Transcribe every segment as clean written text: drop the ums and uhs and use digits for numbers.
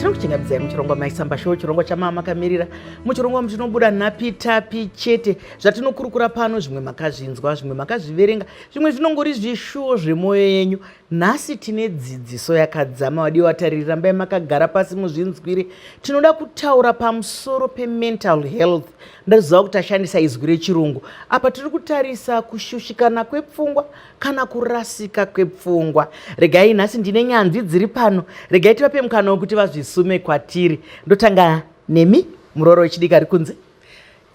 Tinokuchingamidzai muchirongwa Maisamba Show, chirongwa chamama makamirira. Muchirongwa muchinobuda nhapi tapi chete. Zvatinokurukura pano zvimwe makazvinzwa, zvimwe makazviverenga, zvimwe zvinongori zvishuwo zvemwoyo yenyu. Nhasi tine dzidziso yakadzama, vadiwa vatariri, rambai makagara pasi muzvinzwire. Tinoda kutaura pamusoro pemental health. Ndaziva kuti tashandisa izwi rechirungu. Apa tiri kutarisa kushushikana kwepfungwa kana kurasika kwepfungwa. Regai nhasi ndine nyanzvi dziri pano, regai tivape mukana wekuti vazvisume kwatiri. Ndotanga nemi, murooro wechidiki ari kunze.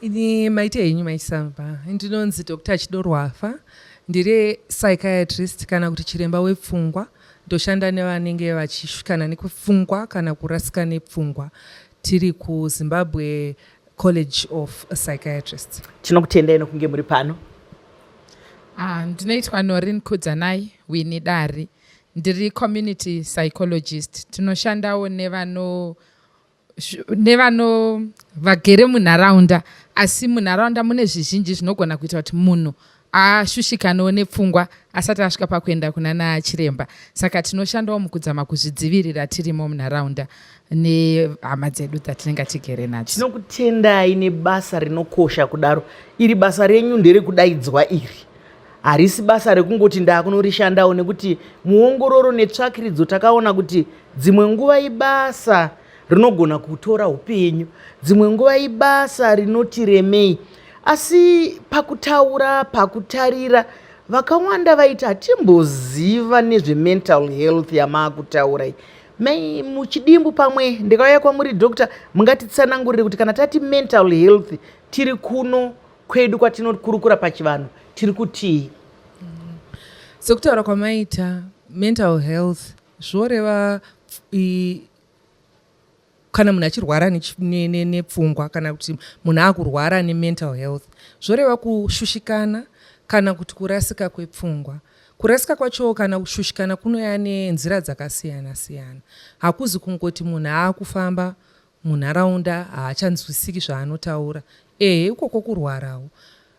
Ini maita henyu maisamba. Ndinonzi Dr. Chidorwafa. Ndiri psychiatrist kana kuti chiremba wepfungwa. Ndoshanda nevanenge vachisvikana nekupfungwa kana kurasika nepfungwa. Tiri kuZimbabwe College of Psychiatrists. Tinokutendai nokunge muri pano. Ah, ndinoitwa Noreen Kudzanai Winnie Dari. Ndiri community psychologist. Tinoshandawo nevano nevano vagere munharaunda, asi munharaunda mune zvizhinji zvinogona kuita kuti munhu ashushikanewo nepfungwa asati asvika pakuenda kunana chiremba. Saka tinoshandawo mukudzama kuzvidzivirira tirimo munharaunda nehama dzedu dzatinenge tigere nadzo. Tinokutendai nebasa rinokosha kudaro. Iri basa renyu nderekudaidzwa iri, harisi basa rekungoti ndakunorishandawo, nekuti muongororo netsvakiridzo takaona kuti dzimwe nguva ibasa rinogona kutora upenyu, dzimwe nguva ibasa rinotiremei. Asi pakutaura, pakutarira, vakawanda vaiti hatimboziva nezvemental health yamaakutaura iyi. Mai, muchidimbu pamwe ndikauya kwamuri doctor, mungatitsanangurire kuti kana tati mental health tiri kuno kwedu kwatinokurukura pachivanhu tiri kutii? Sekutaura kwamaita, mental health zvoreva kana munhu achirwara nepfungwa, kana kuti munhu akurwara nemental health, zvoreva kushushikana kana kuti kurasika kwepfungwa. Kurasika kwacho kana kushushikana kunouya nenzira dzakasiyana siyana. Hakuzi kungoti munhu aakufamba munharaunda haachanzwisiki zvaanotaura. Ehe, ikoko kurwarawo,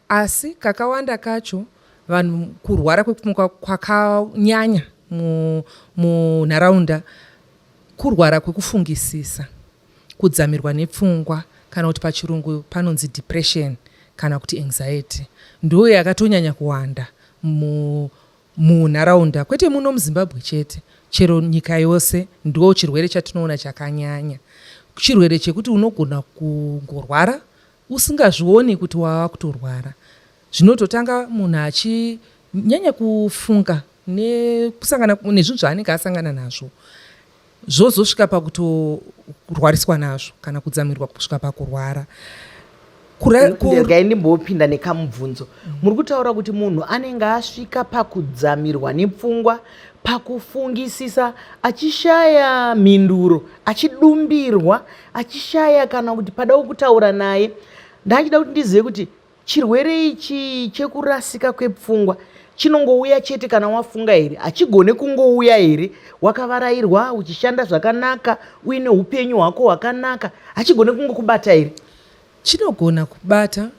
asi kakawanda kacho vanhu kurwara kwepfungwa kwakanyanya munharaunda kurwara kwekufungisisa, kudzamirwa nepfungwa, kana kuti pachirungu panonzi depression kana kuti anxiety, ndo yakatonyanya kuwanda munharaunda, kwete muno muZimbabwe chete, chero nyika yose ndo chirwere chatinoona chakanyanya. Chirwere chekuti unogona kungorwara usingazvioni kuti wava kutorwara. Zvinototanga munhu achinyanya kufunga nekusangana nezvinhu zvaanenge asangana nazvo, zvozosvika pakutorwariswa nazvo kana kudzamirwa kusvika pakurwara. Regai ndimbopinda nekamubvunzo. Muri kutaura kuti munhu anenge asvika pakudzamirwa nepfungwa, pakufungisisa, achishaya mhinduro, achidumbirwa, achishaya kana kuti padawo kutaura naye. Ndachida kuti ndizive kuti chirwere ichi chekurasika kwepfungwa chinongouya chete kana wafunga here? Hachigone kungouya here wakavarairwa, uchishanda zvakanaka, uine upenyu hwako hwakanaka? Hachigone kungokubata here? Chinogona kubata.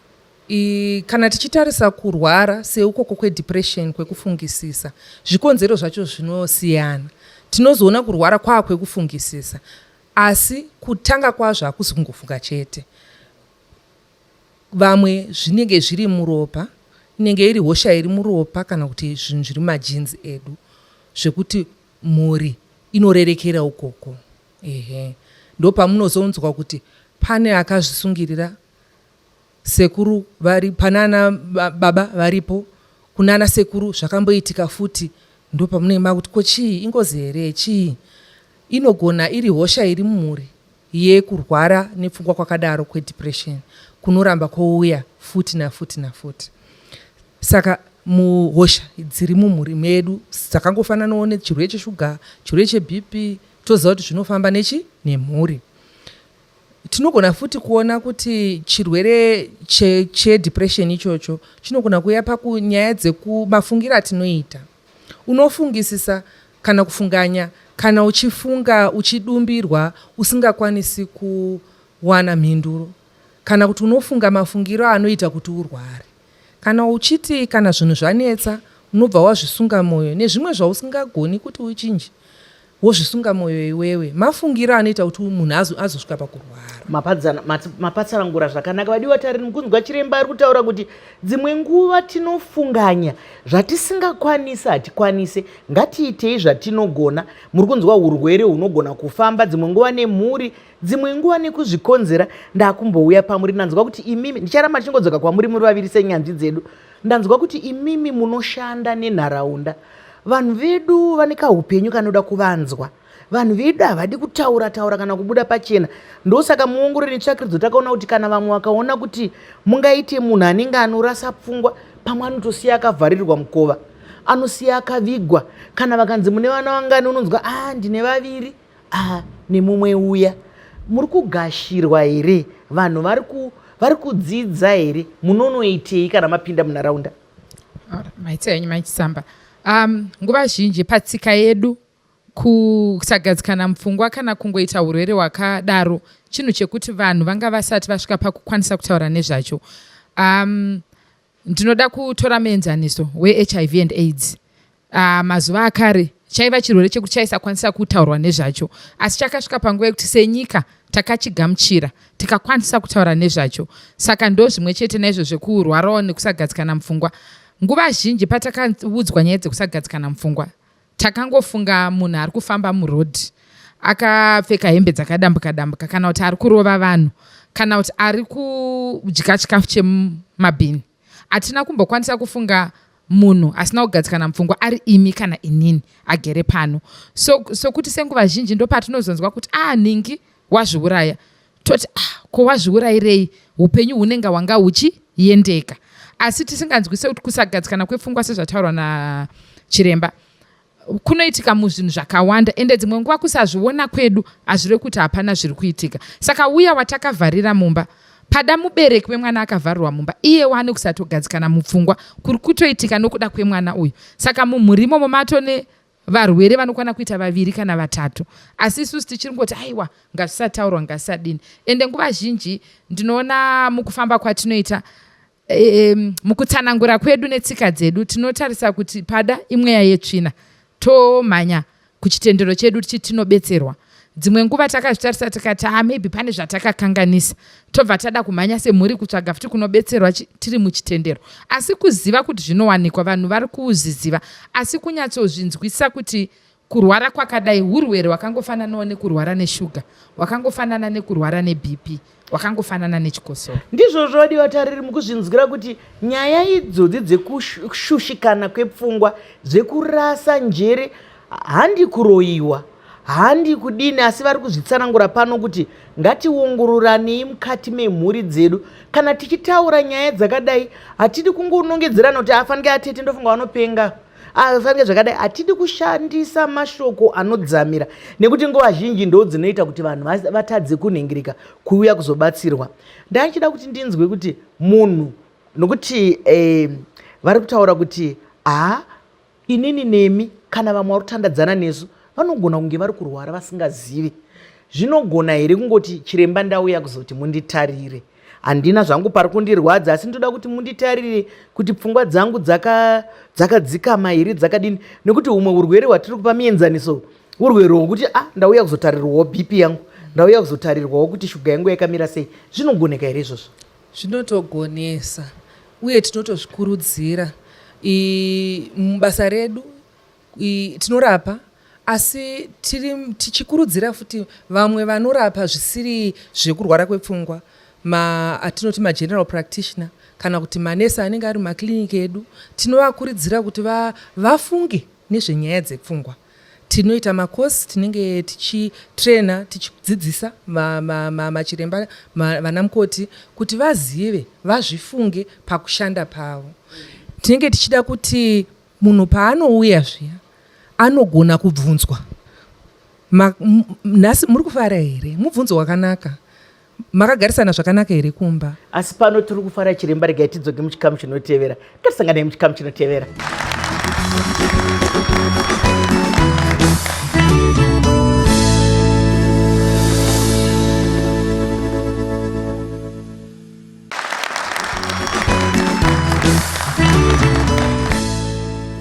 Kana tichitarisa kurwara seukoko kwedepression, kwekufungisisa, zvikonzero zvacho zvinosiyana. Tinozoona kurwara kwaakwekufungisisa, asi kutanga kwazvo hakusi kungofunga chete. Vamwe zvinenge zviri muropa, inenge iri hosha iri muropa kana kuti zvinhu zviri mumajinzi edu zvekuti mhuri inorerekera ukoko. Ehe, ndopamunozonzwa kuti pane akazvisungirira, sekuru vari panana baba varipo, kunana sekuru zvakamboitika futi. Ndopamunenge makuti ko chii, ingozi here, chii? Inogona iri hosha iri mumhuri yekurwara nepfungwa kwakadaro kwedepression kunoramba kwouya futi nafuti nafuti. Saka muhosha dziri mumhuri medu dzakangofananawo nechirwere cheshuga, chirwere cheBP, toziva kuti zvinofamba nechi nemhuri. Tinogona futi kuona kuti chirwere chedepression che ichocho chinogona kuuya pakunyaya dzekumafungiro atinoita. Unofungisisa kana kufunganya kana uchifunga uchidumbirwa usingakwanisi kuwana mhinduro, kana kuti unofunga mafungiro anoita kuti urware. Kana uchiti kana zvinhu zvanetsa unobva wazvisunga mwoyo nezvimwe zvausingagoni kuti uchinje. Wozvisunga mwoyo iwewe. Mafungiro anoita kuti munhu azosvika pakurwara. Mapatsanangura zvakanaka vadiwa tariri mukunzwa chiremba ari kutaura kuti dzimwe nguva tinofunganya zvatisingakwanisi hatikwanise ngatiitei zvatinogona muri kunzwa urwere hunogona kufamba dzimwe nguva nemhuri dzimwe nguva nekuzvikonzera ndakumbouya pamuri ndanzwa kuti imimi ndicharamba ndichingodzoka kwamuri muri vaviri senyanzvi dzedu Ndanzwa kuti imimi munoshanda nenharaunda. Vanhu vedu vane kahupenyu kanoda kuvanzwa. Vanhu vedu havadi kutaura taura kana kubuda pachena. Ndosaka muongorori netsvakiridzo takaona kuti kana vamwe vakaona kuti mungaite munhu anenge anorasa pfungwa, pamwe anotosiya akavharirwa mukova, anosiya akavigwa. Kana vakanzi mune vana vangani unonzwa ah ndine vaviri ah nemumwe uya. Muri kugashirwa here? Vanhu vari ku vari kudzidza here? Munonoitei kana mapinda munharaunda? Maita henyu maichisamba. Um, nguva zhinji patsika yedu kusagadzikana mupfungwa kana kungoita urwere hwakadaro chinhu chekuti vanhu vanga vasati vasvika pakukwanisa kutaura nezvacho. Um, Ndinoda kutora muenzaniso weHIV and aids. Uh, mazuva akare chaiva chirwere chekuti chaisakwanisa kutaurwa nezvacho asi chakasvika panguva yekuti senyika takachigamuchira tikakwanisa kutaura nezvacho saka ndo zvimwe chete naizvo zvekurwarawo nekusagadzikana mupfungwa nguva zhinji patakaudzwa nyaya dzekusagadzikana mupfungwa Takangofunga munhu ari kufamba muroad akapfeka hembe dzakadambuka dambuka kana kuti ari kurova vanhu kana kuti ari kudya chikafu chemumabhini. Hatina kumbokwanisa kufunga munhu asina kugadzikana mupfungwa ari imi kana inini agere pano. So sokuti senguva zhinji ndopatinozonzwa kuti ah nhingi wazviuraya toti ah ko wazviurayirei upenyu hunenge hwanga huchiyendeka asi tisinganzwise kuti kusagadzikana kwepfungwa sezvataurwa nachiremba kunoitika muzvinhu zvakawanda ende dzimwe nguva kusazviona kwedu hazvirevi kuti hapana zviri kuitika saka uya watakavharira mumba pada mubereki wemwana akavharirwa mumba iye wane kusatogadzikana mupfungwa kuri kutoitika nokuda kwemwana uyu saka mumhuri imomo matone Varwere vanokwana kuita vaviri kana vatatu asi isusu tichiri kungoti aiwa ngazvisataurwa ngazvisadini. Ende nguva zhinji ndinoona mukufamba kwatinoita e, mukutsanangura kwedu netsika dzedu tinotarisa kuti pada imweya yetsvina tomhanya kuchitendero chedu tichiti tinobetserwa. Dzimwe nguva takazvitarisa tikati ah, maybe pane zvatakakanganisa tobva tada kumhanya semhuri kutsvaga futi kunobetserwa tiri muchitendero. Asi kuziva kuti zvinowanikwa vanhu vari kuzviziva asi kunyatsozvinzwisisa kuti kurwara kwakadai hurwere hwakangofananawo nekurwara neshuga, hwakangofanana nekurwara neBP, hwakangofanana nechikosoro. Ndizvozvo vadiwa tariri mukuzvinzwira kuti nyaya idzodzi dzekushushikana kwepfungwa, dzekurasa njere handi kuroyiwa handi kudini asi vari kuzvitsanangura pano kuti ngationgororanei mukati memhuri dzedu kana tichitaura nyaya dzakadai hatidi kungonongedzerana kuti afanike atete ndofunga vanopenga afanike zvakadai hatidi kushandisa mashoko anodzamira nekuti nguva zhinji ndo dzinoita kuti vanhu vatadze kunhingirika kuuya kuzobatsirwa ndachida kuti ndinzwe kuti munhu nokuti eh, vari kutaura kuti haa Inini nemi kana vamwe vari kutandadzana nesu vanogona kunge vari kurwara vasingazivi. Zvinogona here kungoti chiremba ndauya kuzoti munditarire? Handina zvangu pari kundirwadza asi ndoda kuti munditarire kuti pfungwa dzangu dzakadzikama dzaka here dzakadini nekuti humwe urwere hwatiri kupa mienzaniso urwere hwokuti ah ndauya kuzotarirwawo BP yangu ndauya kuzotarirwawo kuti shuga yangu yakamira sei zvinogoneka here izvozvo? Zvinotogonesa uye tinotozvikurudzira mubasa redu tinorapa asi tiri tichikurudzira futi vamwe vanorapa zvisiri zvekurwara kwepfungwa ma atinoti mageneral practitioner kana kuti manesi anenge ari mumakiriniki edu tinovakurudzira kuti vafunge nezvenyaya dzepfungwa Tinoita makosi tinenge tichitrainer tichidzidzisa machiremba ma, ma, vanamukoti kuti vazive vazvifunge pakushanda pavo. Tinenge tichida kuti munhu paanouya zviya anogona kubvunzwa nhasi muri kufara here mubvunzo wakanaka Makagarisana zvakanaka here kumba? Asi pano tiri kufara chiremba, regai tidzoke muchikamu chinotevera. Ngatisanganei muchikamu chinotevera.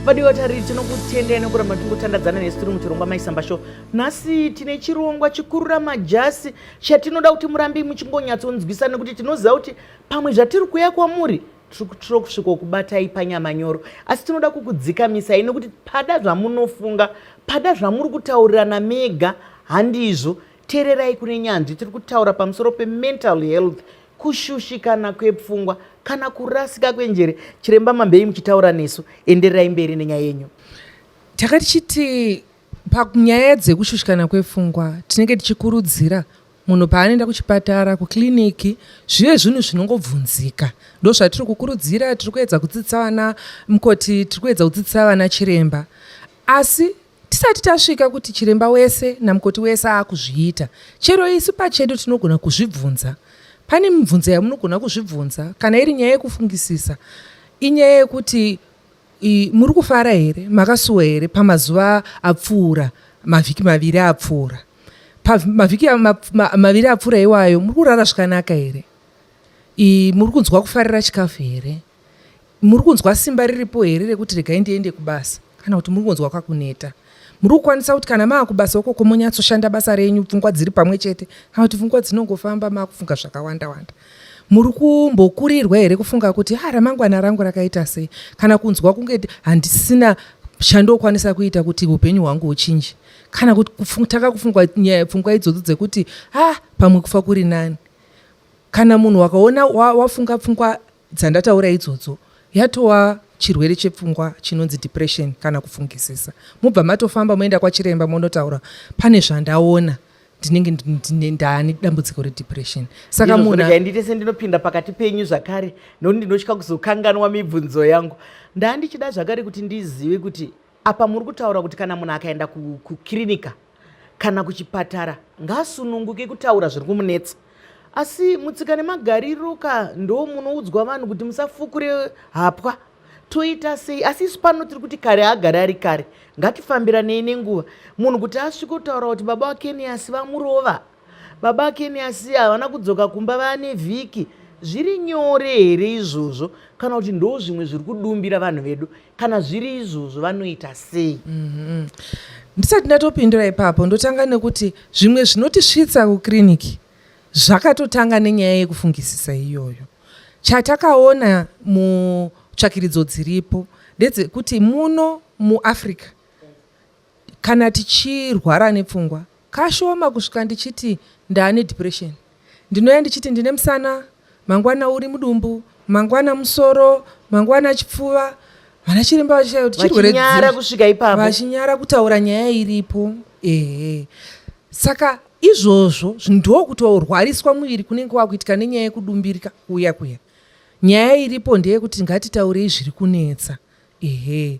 Vadiwa tariri, tinokutendai nekuramba tingotandadzana nesu tiri muchirongwa Maisamba Show. Nhasi tine chirongwa chikurura majasi chatinoda kuti murambe muchingonyatsonzwisa, nekuti tinoziva kuti pamwe zvatiri kuuya kwamuri tiri kusvika kubatai panyama nyoro, asi tinoda kukudzikamisai nekuti pada zvamunofunga, pada zvamuri kutaurirana mega handizvo. Teererai kune nyanzvi. Tiri kutaura pamusoro pemental health, kushushikana kwepfungwa kana kurasika kwenjere. Chiremba Mambei, muchitaura nesu, endererai mberi nenyaya yenyu. Taka tichiti panyaya dzekushushikana kwepfungwa, tinenge tichikurudzira munhu paanoenda kuchipatara, kukliniki, zvive zvinhu zvinongobvunzika. Ndo zvatiri kukurudzira. Tiri kuedza kudzidzisa vana mukoti, tiri kuedza kudzidzisa vana chiremba, asi tisati tasvika kuti chiremba wese namukoti wese aakuzviita, chero isu pachedu tinogona kuzvibvunza. Pane mibvunzo yamunogona kuzvibvunza kana iri nyaya yekufungisisa. Inyaya yekuti muri kufara here, makasuwa here pamazuva apfuura, mavhiki 2 apfuura? Pamavhiki 2 apfuura iwayo, muri kurara zvakanaka here? Muri kunzwa kufarira chikafu here? Muri kunzwa simba riripo here rekuti regai ndiende kubasa, kana kuti muri kunzwa kwakuneta? Muri kukwanisa kuti kana maa kubasa ukoko monyatsoshanda basa renyu pfungwa dziri pamwe chete, kana kuti pfungwa dzinongofamba, maakufunga zvakawanda wanda? Muri kumbokurirwa here kufunga kuti ha, ramangwana rangu rakaita sei, kana kunzwa kunge handisina chandokwanisa kuita kuti upenyu hwangu huchinje, kana kuti tanga kufunga pfungwa idzodzo dzekuti ha, pamwe kufa kuri nani? Kana munhu wakaona wafunga pfungwa dzandataura idzodzo, yatova chirwere chepfungwa chinonzi depression kana kufungisisa. Mubva matofamba moenda kwachiremba, monotaura, pane zvandaona, ndinenge ndaane dambudziko redepression. Saka munhu ndiite sendinopinda pakati penyu zvakare, nokuti ndinotya kuzokanganwa mibvunzo yangu. Ndaa ndichida zvakare kuti ndizive kuti apa muri kutaura kuti kana munhu akaenda kukirinika kana kuchipatara ngaasununguke kutaura zviri kumunetsa, asi mutsika nemagariro ka ndo munoudzwa vanhu kuti musafukure hapwa. Toita sei? Asi isu pano tiri kuti kare agare ari kare, ngatifambiranei nenguva. Munhu kuti asvike kutaura kuti baba vaKeniasi vamurova, baba vaKeniasi havana kudzoka kumba vaane vhiki, zviri nyore here izvozvo, kana kuti ndo zvimwe zviri kudumbira vanhu vedu? Kana zviri izvozvo, vanoita sei? Ndisati ndatopindura ipapo, ndotanga nekuti zvimwe zvinotisvitsa kukiriniki zvakatotanga nenyaya yekufungisisa iyoyo. Chatakaona mutsvakiridzo dziripo ndedzekuti muno muAfrica, kana tichirwara nepfungwa, kashoma kusvika ndichiti ndaane depression. Ndinouya ndichiti ndine musana, mangwana uri mudumbu, mangwana musoro, mangwana chipfuva. Vana chiremba vachishaya kuti chirwere Vachinyara kusvika ipapo. Vachinyara kutaura nyaya iripo, ehe. Saka izvozvo ndokutorwariswa muviri kunenge kwakuitika nenyaya yekudumbirika kuya kuya. Nyaya iripo ndeyekuti ngatitaurei zviri kunetsa, ehe,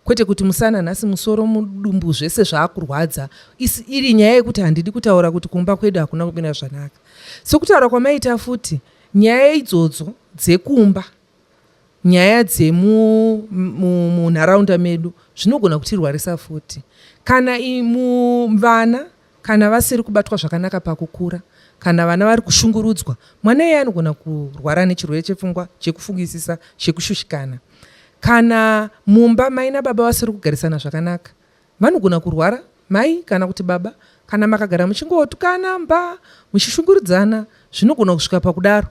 kwete kuti musana nhasi, musoro, mudumbu, zvese zvaakurwadza, isi iri nyaya yekuti handidi kutaura kuti kumba kwedu hakuna kumira zvakanaka. Sokutaura kwamaita futi, nyaya idzodzo dzekumba, nyaya dzemunharaunda medu zvinogona kutirwarisa futi. Kana vana kana vasiri kubatwa zvakanaka pakukura, kana vana vari kushungurudzwa, mwana iyeye anogona kurwara nechirwere chepfungwa, chekufungisisa, chekushushikana. Kana mumba mai nababa vasiri kugarisana zvakanaka, vanogona kurwara, mai kana kuti baba. Kana makagara muchingotukana mba, muchishungurudzana, zvinogona kusvika pakudaro.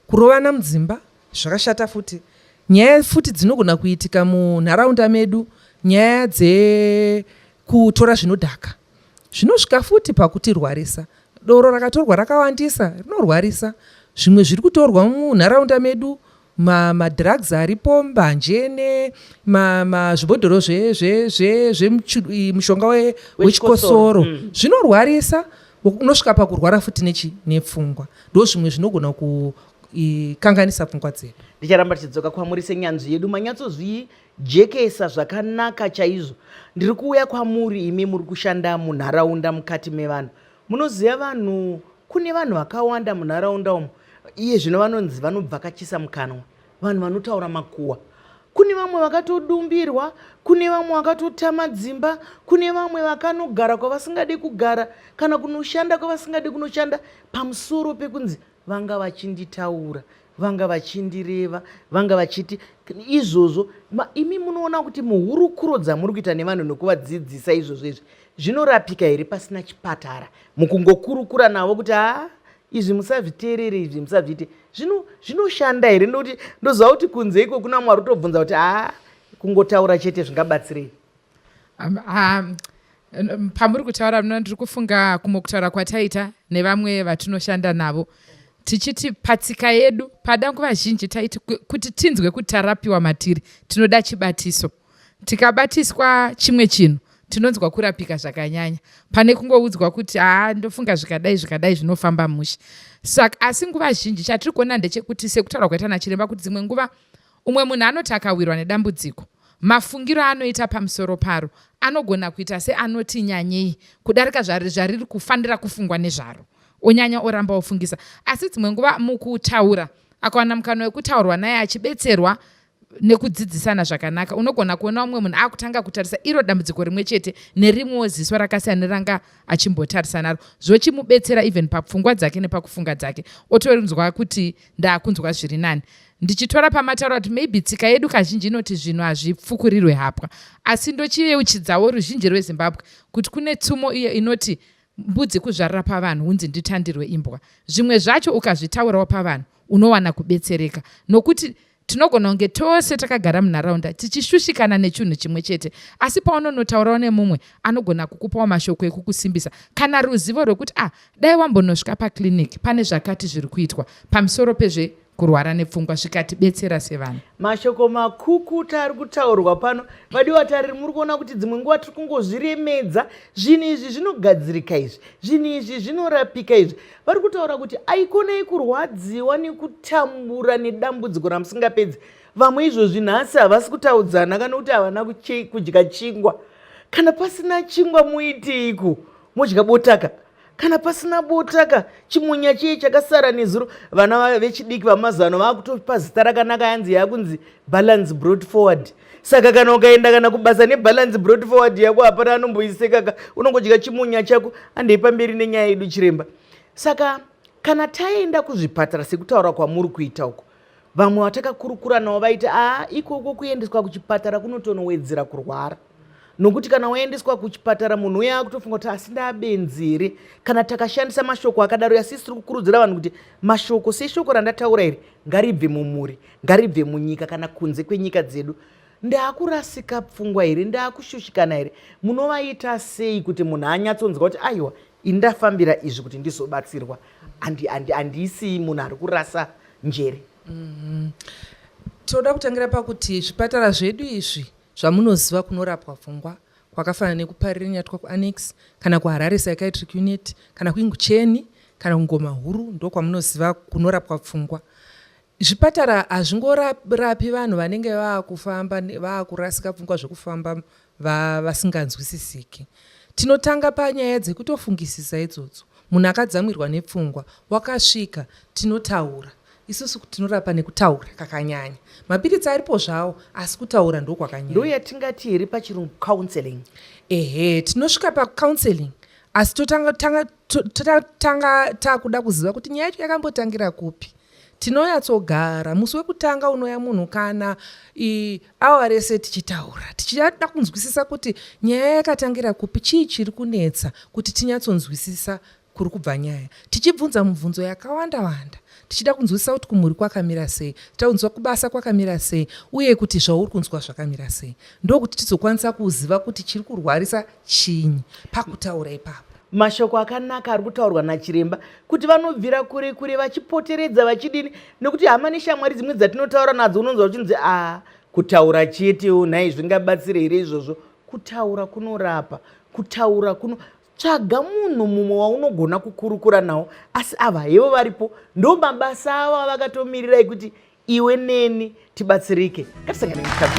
Kurovana mudzimba zvakashata futi. Nyaya futi dzinogona kuitika munharaunda medu, nyaya dzekutora zvinodhaka, zvinosvika futi pakutirwarisa. Doro rakatorwa rakawandisa rinorwarisa. Zvimwe zviri kutorwa munharaunda medu, madrugs aripo, mbanje nezvibhodhoro zvemushonga wechikosoro zvinorwarisa. Unosvika pakurwara futi nechi nepfungwa. Ndo zvimwe zvinogona kukanganisa pfungwa dzedu. Ndicharamba tichidzoka kwamuri senyanzvi yedu. Manyatsozvijekesa zvakanaka chaizvo. Ndiri kuuya kwamuri imi muri kushanda munharaunda, mukati mevanhu. Munoziva vanhu, kune vanhu vakawanda munharaunda umu iye zvino vanonzi vanobvakachisa mukanwa, vanhu vanotaura makuhwa. Kune vamwe vakatodumbirwa, kune vamwe vakatotama dzimba, kune vamwe vakanogara kwavasingadi kugara, kana kunoshanda kwavasingadi kunoshanda, pamusoro pekunzi Vanga vachinditaura, vanga vachindireva, vanga vachiti izvozvo. Imi munoona kuti muhurukuro dzamuri kuita nevanhu nekuvadzidzisa izvozvo izvi zvinorapika here pasina chipatara? Mukungokurukura navo kuti haa izvi musazviteerere, izvi musazviite, zvinoshanda here? Ndokuti ndoziva kuti kunze iko kuna Mwari utobvunza kuti haa kungotaura chete zvingabatsirei? Pamuri kutaura muna ndiri kufunga kumwe kutaura kwataita nevamwe vatinoshanda navo tichiti patsika yedu pada nguva zhinji taiti kuti tinzwe kuti tarapiwa matiri tinoda chibatiso. Tikabatiswa chimwe chinhu tinonzwa kurapika zvakanyanya pane kungoudzwa kuti haa ndofunga zvikadai zvikadai zvinofamba mushe. Saka asi nguva zhinji chatiri kuona ndechekuti sekutaura kwaita nachiremba kuti dzimwe nguva umwe munhu anoti akawirwa nedambudziko mafungiro aanoita pamusoro paro anogona kuita seanoti nyanyei kudarika zvariri kufanira kufungwa nezvaro, onyanya oramba ofungisa. Asi dzimwe nguva mukutaura akawana mukana wekutaurwa naye achibetserwa nekudzidzisana zvakanaka, unogona kuona umwe munhu akutanga kutarisa iro dambudziko rimwe chete nerimwewo ziso rakasiyana neranga achimbotarisa naro, zvochimubetsera even papfungwa dzake nepakufunga dzake, otonzwa kuti ndakunzwa zviri nani. Ndichitora pamataura kuti maybe tsika yedu kazhinji inoti zvinhu hazvipfukurirwe hapwa, asi ndochiyeuchidzawo ruzhinji rweZimbabwe kuti kune tsumo iyo inoti mbudzi kuzvarira pavanhu hunzi nditandirwe imbwa. Zvimwe zvacho ukazvitaurawo pavanhu unowana kubetsereka, nokuti tinogona kunge tose takagara munharaunda tichishushikana nechinhu chimwe chete, asi paunonotaurawo nemumwe anogona kukupawo mashoko ekukusimbisa kana ruzivo rwekuti ah, dai wambonosvika paclinic pane zvakati zviri kuitwa pamusoro pezve kurwara nepfungwa, zvikatibetsera sevanhu. Mashoko makukuta ari kutaurwa pano, vadiwa tariri, muri kuona kuti dzimwe nguva tiri kungozviremedza. Zvinhu izvi zvinogadzirika izvi, zvinhu izvi zvinorapika izvi. Vari kutaura kuti aikonai kurwadziwa nekutambura nedambudziko ramusingapedzi. Vamwe izvozvi nhasi havasi kutaudzana kana kuti havana kudya chingwa. Kana pasina chingwa muiteiko? Modya botaka? Kana pasina botaka, chimunya chiye chakasara nezuro. Vana vechidiki vamazano vakutopa zita rakanaka, yanzi yakunzi balance brought forward. Saka kana ukaenda kana kubasa nebalance brought forward yako, hapana anomboisekaka, unongodya chimunya chako. Handei pamberi nenyaya yedu, chiremba. Saka kana taenda kuzvipatara sekutaura kwamuri kuita uko, vamwe vatakakurukura navo vaiti aa ikoko kuendeswa kuchipatara kunotonowedzera kurwara, nokuti kana waendeswa kuchipatara munhu uye akutofunga kuti asi ndabenzi here. Kana takashandisa mashoko akadaro, asi tiri kukurudzira vanhu kuti mashoko seshoko randataura iri ngaribve mumhuri, ngaribve munyika kana kunze kwenyika dzedu. Ndaakurasika pfungwa here? Ndaakushushikana here? Munovaita sei kuti munhu anyatsonzwa kuti aiwa, ini ndafambira izvi kuti ndizobatsirwa, handisi munhu ari kurasa njere? Toda kutangira pakuti zvipatara zvedu izvi zvamunoziva kunorapwa pfungwa, kwakafanana nekuParirenyatwa kuAnnex, kana kuHarare Psychiatric Unit, kana kuIngucheni, kana kuNgoma Huru, ndokwamunoziva kunorapwa pfungwa. Zvipatara hazvingorapi vanhu vanenge vaakufamba vaakurasika pfungwa zvekufamba vasinganzwisisiki. Tinotanga panyaya dzekutofungisisa idzodzo. Munhu akadzamirwa nepfungwa wakasvika, tinotaura. Isusu tinorapa nekutaura kakanyanya. Mapiritsi aripo zvawo, asi kutaura ndokwakanyanya. Ndo yatingati here pachirungu counseling? Ehe, tinosvika pacounseling, asi totanga takuda kuziva kuti nyaya yacho yakambotangira kupi. Tinonyatsogara musi wekutanga unoya munhu kana awa rese tichitaura, tichida kunzwisisa kuti nyaya yakatangira kupi, chii chiri kunetsa, kuti tinyatsonzwisisa kuri kubva nyaya, tichibvunza mubvunzo yakawanda wanda, tichida kunzwisisa kuti kumhuri kwakamira sei, tichida kunzwa kubasa kwakamira sei, uye kuti zvauri kunzwa zvakamira sei, ndokuti tizokwanisa kuziva kuti chiri kurwarisa chinyi pakutaura ipapo. Mashoko akanaka ari kutaurwa nachiremba kuti vanobvira kure kure vachipoteredza vachidini, nekuti hama neshamwari dzimwe dzatinotaura nadzo unonzwa uchinzi a kutaura chetewo nhai, zvingabatsire here izvozvo? Kutaura kunorapa, kutaura kuno tsvaga munhu mumwe waunogona kukurukura nawo. Asi ava hevo varipo, ndo mabasa avo avakatomirira ekuti iwe neni tibatsirike. Ngatisangane muchikamu.